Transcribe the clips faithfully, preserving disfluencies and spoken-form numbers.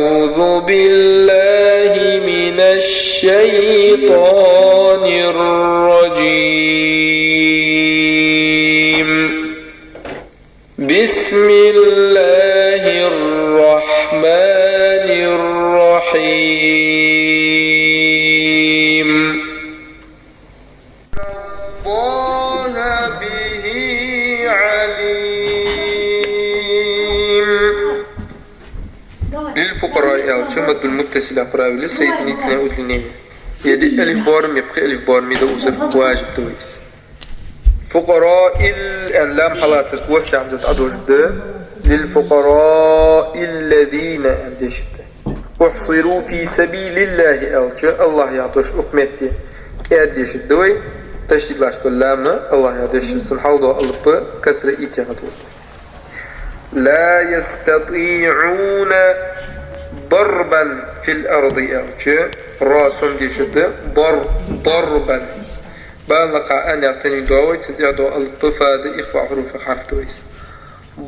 أعوذ بالله من الشيطان الرجيم. بسم الله الرحمن الرحيم. الله به عليم. للفقراء аьлча, маддул муттасила правило, соединительное удлинение. Е диъ алиф боарам, е пхи алиф боарам да узар, важиб да вайс. فقراء ال аьнна лам хьалацарца, васла хьамзат Ӏодожаргда, للفقراء الذين аьнна дешаргда. أحصروا في سبيل الله аьлча, АллахӀ яха дош укх метте кӀаьда дешаргда вай, ташдид латташ дола лам, АллахӀ яха дешаргда, цун хьалха доагӀа алап касра итте хьадоагӀа. لا يستطيعون ضربا في الأرض аьлча, ра сом дешаргда, ضر, ضربا. Бан лакхагӀа ан яха танвин доагӀа вай, цун тӀехьа доагӀа алап фа да, ихфаъ хьуруфах хьарф да вайс.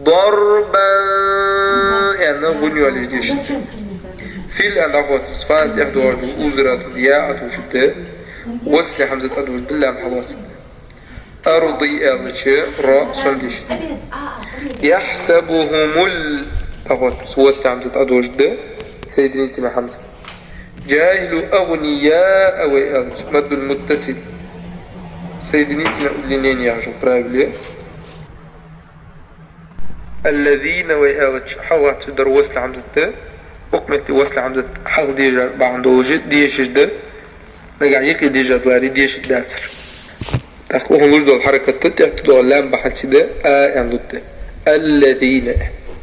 ضربا аьнна гӀунна йоалаеш дешаргда. في ال аьнна дӀахоттарца, фана тӀехьа доагӀаш дола узара дола я Ӏодожаргда, васла хьамзат Ӏодожаргда, лам хьалоацаргда. أرض аьлча, ра сом дешаргда. يحسبهم ال дӀахоттарца, васла хьамзат Ӏодожаргда, соединительный хьамза. جاهل أغنياء вай аьлча, маддул муттасил, соединительное удлинение яхаш йола правило. الذين вай аьлча, хьалхагӀа цу дар васла хьамзат да, укх метте васла хьамзат хьалха дешар бахьан долаш дешаш да, нагахьа юкъе дешаш даларе дешаш дацар. ТӀаккха укхун луш дола хьаракат да, тӀехьа доагӀа лам бахьанца да, а аьнна лургда. الذين.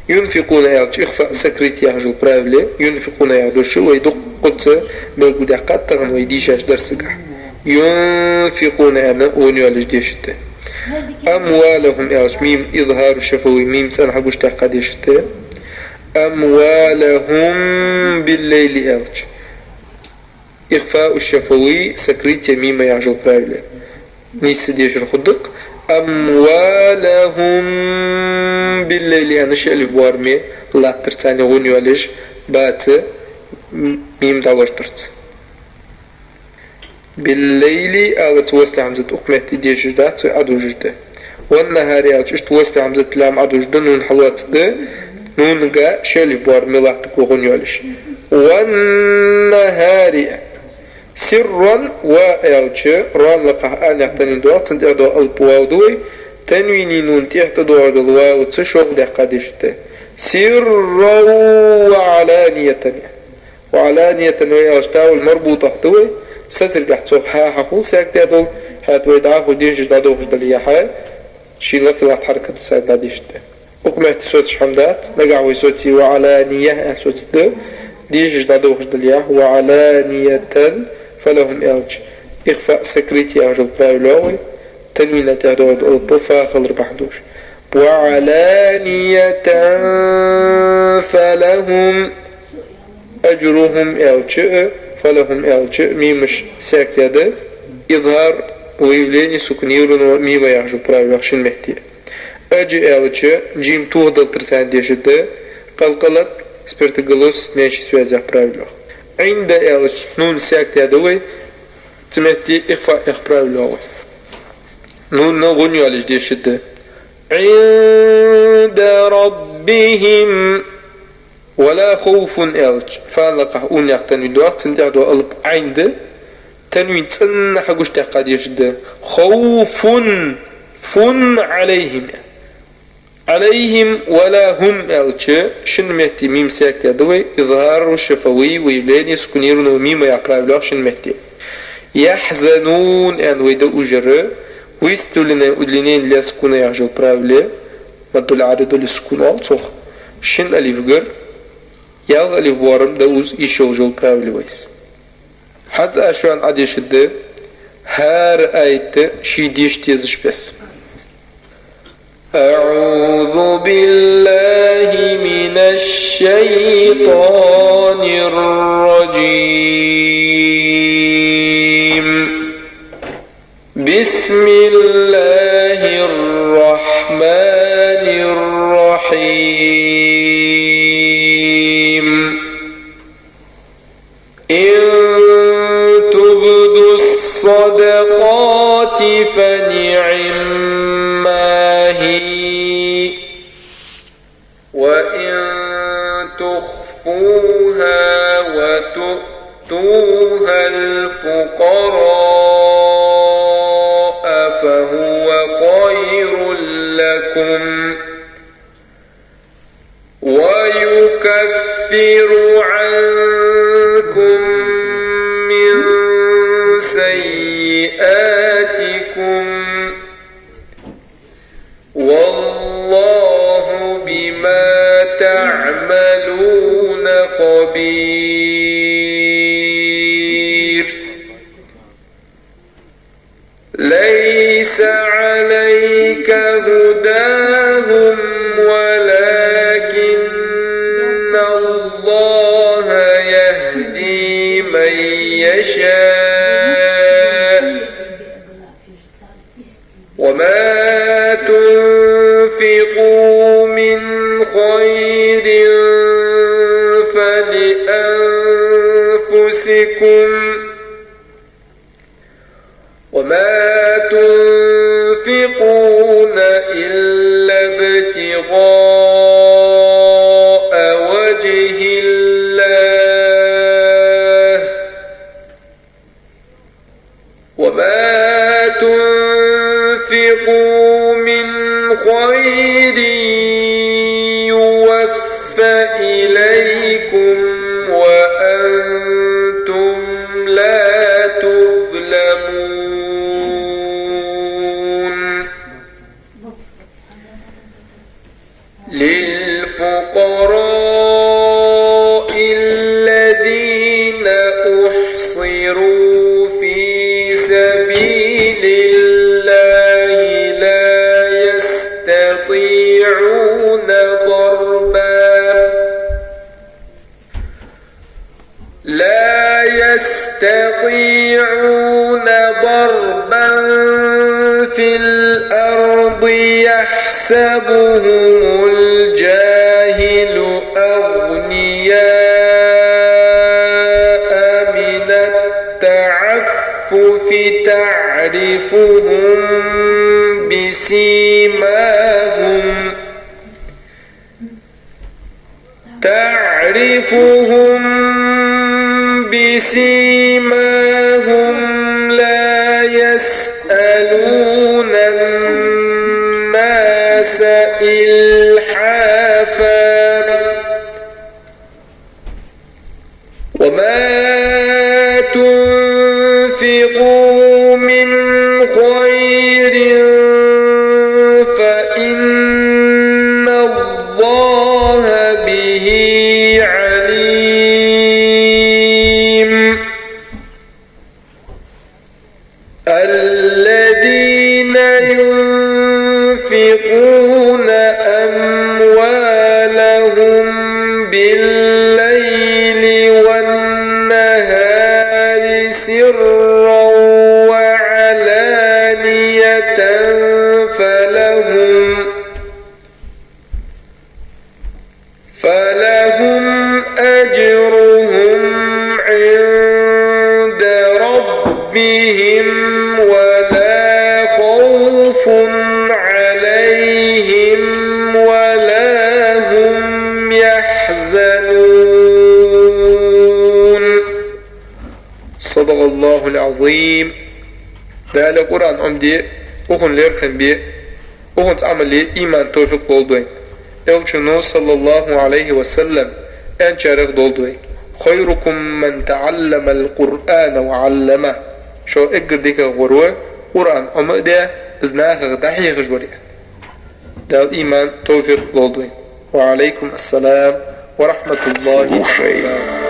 ينفقون аьлча, ихфаъ сокрытие яхаш йола правило, ينفقون яха дош вай дуккхаза белгалдаьккхад тахан вай дийшача дарсагахьа. ينفقون аьнна гӀунна йоалаеш дешаргда. أموالهم аьлча, мим изхӀару шафавий, мим цӀена хьагучадаьккха дешаргда. أموالهم بالليل аьлча, ихфаъу шафавий, сокрытие мима яхаш йола правило. Нийсса дешар хургда-кх. أموالهم بالليل аьнна, ши алиф боараме латтар царна гӀунна йоалаеш, баца мим дӀалоштарца. بالليل аларца васла хьамзат укх метте дешаш дац вай, Ӏодожаргда. والنهار аьлча, иштта васла хьамзат лам Ӏодожаргда, нун хьалоацаргда, нунага ши алиф боараме латтаргва гӀунна йоалаеш. والنهار. سرا ва аьлча, рона лакхагӀа ан яха танвин доагӀа, цун тӀехьа доагӀа алап вав да вай, танвини нуна тӀехьа тӀадоагӀаш дола ваваца шоллагӀа даьккха дешаргда. سرا وعلانية. وعلانية вай аьлча, тау ал-марбутӀа да вай, сацаргахьа цох хьа хьахул сагӀа тӀа дола, хӀаьта вай дӀахо дешаш дӀадохаш дале а, ший лакхе латта хьаракат санна дӀадешаргда. Укх метте соцаш хӀама дац, нагахьа вай соце وعلانية аьнна соцаргда, дешаш дӀадохаш дале а, وعلانية فلهم аьлча, ихфаъ сокрытие яхаш йола правило йоагӀа вай, танвина тӀехьа доагӀаш дола алап фа хилар бахьан долаш. وعلانية فلهم أجرهم аьлча, فلهم аьлча, мимаш сагӀа тӀа да, изхӀар, выявление сукунированного мима яхаш йола правило йоагӀа шин метте. أج аьлча, джим тохадалийтар санна дешаргда, къалкъалат, спиртоголосица меньшей связях правило йоагӀа. عند аьлча, нун сагӀа тӀа да вай, цу метте ихфаъ яха правило йоагӀа вай. Нуна гӀунна йоалаеш дешаргда. عند ربهم. ولا خوف аьлча, фана лакхагӀа ун яха танвин доагӀа, цун тӀехьа доагӀа алап Ӏайн да, танвин цӀена хьагучадаьккха дешаргда. خوف, фун عليهم. عليهم ولا هم аьлча, шин метте мим сагӀа тӀа да вай, изхӀару шафавий, выявление сукунированного мима яха правило йоагӀа шин метте. يحزنون аьнна вай дӀаужар, выставленное удлинение для сукуна яхаш йола правило, маддул Ӏаридо лиссукун оал цох, шин алифагара ялх алиф боарам дӀауза йиш йолаш йола правило я вайс. ХӀанз аз шоана Ӏодешаргда хӀара аят ший деша дезача беса. أعوذ بالله من الشيطان الرجيم. بسم الله الرحمن الرحيم. إن تبدوا الصدقات فنعما هي، وإن تخفوها وتؤتوها الفقراء فهو خير لكم، ويكفر عنكم من سيئاتكم، والله بما تعملون خبير. ليس عليك هداهم ولكن الله يهدي من يشاء، وما تنفقوا من خير فلأنفسكم، وما تنفقون إلا ابتغاء وجه الله، وما تنفقوا من خير يوف إليكم وأنتم لا تظلمون. للفقراء الذين أحصروا في سبيل الله لا يستطيعون ضربا لا يستطيعون ضربا في الأرض يحسبهم الجاهل أغنياء من التعفف تعرفهم بسيماهم تعرفهم بسيماهم لا يسألون الناس إلحافا وما تنفقوا من خير فإن الله به عليم. الذين ينفقون أموالهم بالليل والنهار سرا وعلانية فلهم فلهم أجرهم عند ربهم ولا خوف عليهم ولا هم يحزنون. صدق الله العظيم. Дала Къуръан Ӏомаде, укхунна лерхӀам бе, укхунца Ӏамал е иман, товфикъ лолда вайна. Элчано, صلى الله عليه وسلم, аьнначарех долда вай: خيركم من تعلم القرآن وعلمه. Шух эггара дикагӀвар ва Къуръан Ӏомадаь, из нахах дӀахьехаш вар. Дала иман, товфикъ лолда вайна. وعليكم السلام ورحمة الله وبركاته.